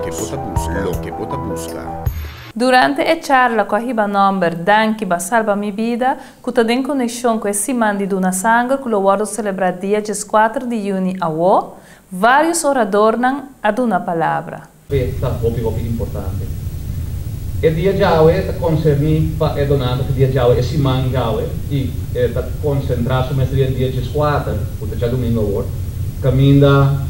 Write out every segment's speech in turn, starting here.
Loke bo ta buska. Loke bo ta buska. Durante e charla ku a hiba nòmber Danki B'a Salba Mi Bida, ku ta den konekshon ku e Siman di Duna Sanger ku lo wòrdu selebrá dia 14 di yüni awó, vários oradornan a duna palabra. Fe ta hopi hopi importante. E dia djawe ta konserní pa e donante ku dia djawe, e siman djawe, i e ta konsentrá su mes riba e dia 14, ku ta djadumingu awor, kaminda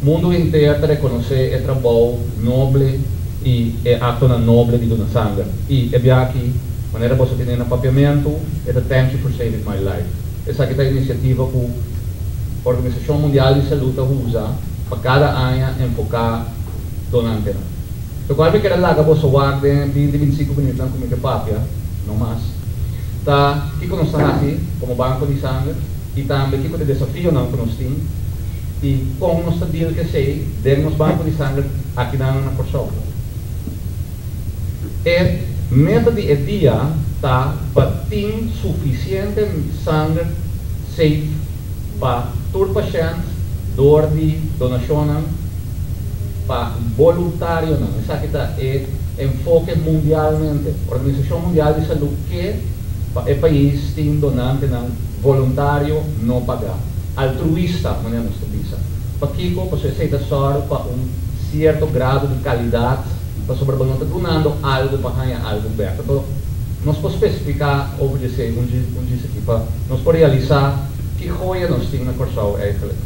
mundu henter ta rekonosé e trabou noble i e aktonan noble di duna sanger. I e bia aki, manera boso tene na papiamentu, e ta Thank you for saving my life. Esaki ta inisiativa ku Organisashon Mundial di Salú ta usa pa kada aña enfoká donantenan. Lokual mi kere laga boso wak den e 20, 25 minütnan ku mi ke papia, no mas, ta kiko nos ta hasi komo banko di sanger i tambe kiko ta e desafionan ku nos tin i kon nos ta deal ku esei den nos banko di sanger akinan na Kòrsou. E meta di e dia ta pa tin sufisiente sanger safe pa tur pashènt dor di donashonnan pa boluntarionan. Esaki ta e enfoke mundialmente. Organisashon Mundial di Salú ke pa e pais tin donantenan voluntario no pagá, altruista manera nos ta bisa. Pakiko? Pasobra esei ta sòru pa un sierto grado di kalidat pasobra bo no ta dunando algu pa haña algu bèk. Anto nos por spesifiká over di esei un djis aki pa nos por realisá ki goya nos tin na Kòrsou eigentlik.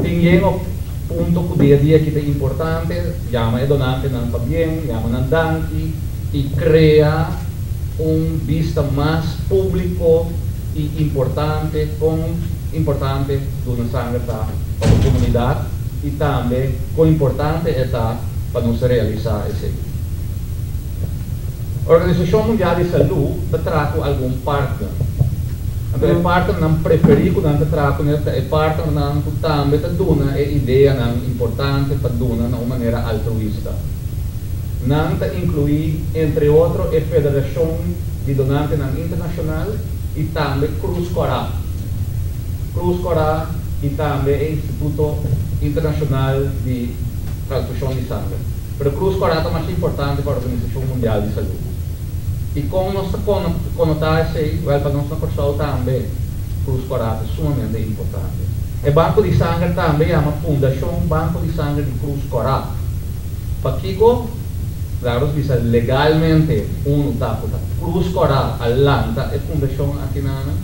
Tin yen op punto ku dia dia ki ta importante, yama e donantenan pabien, yama nan danki i krea un bista mas públiko i importante kon importante duna sanger ta pa bo komunidat i tambe kon importante e ta pa nos realisá esei. Organisashon Mundial di Salú ta traha ku algun partner. Anto e partnernan preferí ku nan ta traha kuné ta e partnernan ku tambe ta duna e ideanan importante pa duna na un manera altruista. Nan ta inkluí entre otro e Federashon di Donantenan Internashonal i tambe Krus Kòrá. Krus Kòrá i tambe e Instituto Internashonal di Transfushon di Sanger. Pero Krus Kòrá ta masha importante pa Organisashon Mundial di Salú. I kon nos ta konotá esei? Wèl, pa nos na Kòrsou tambe Krus Kòrá ta sumamente importante. E banko di sanger tambe yama Fundashon Banko di Sanger di Krus Kòrá. Pakiko? Laga nos bisa legalmente unu ta ku ta Krus Kòrá a lanta e fundashon akinanan,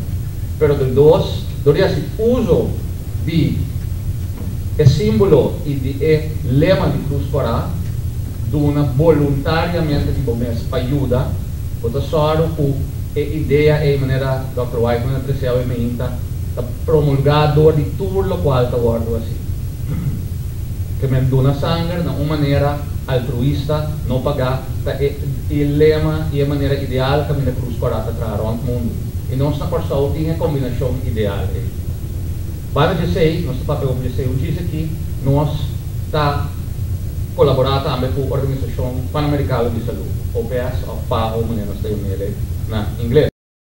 pero di dos, dor di hasi uso di e símbolo i di e lema di Krus Kòrá, duna boluntariamente di bo mes pa yuda, bo ta sòru ku e idea ei, manera Dòkter Whiteman a trese awe meinta, ta promulgá dor di tur lokual ta wòrdu hasí. Ke men duna sanger na un manera altruista, no pagá, ta e e lema i e manera ideal kaminda Krus Kòrá ta traha rònt mundu. I nos na Kòrsou tin e kombinashon ideal ei. Banda djesei, nos ta papia over djesei un djis aki, nos ta kolaborá tambe ku Organisashon Panamerikalo di Salú, OPS òf PAHO manera nos ta yam'el na ingles.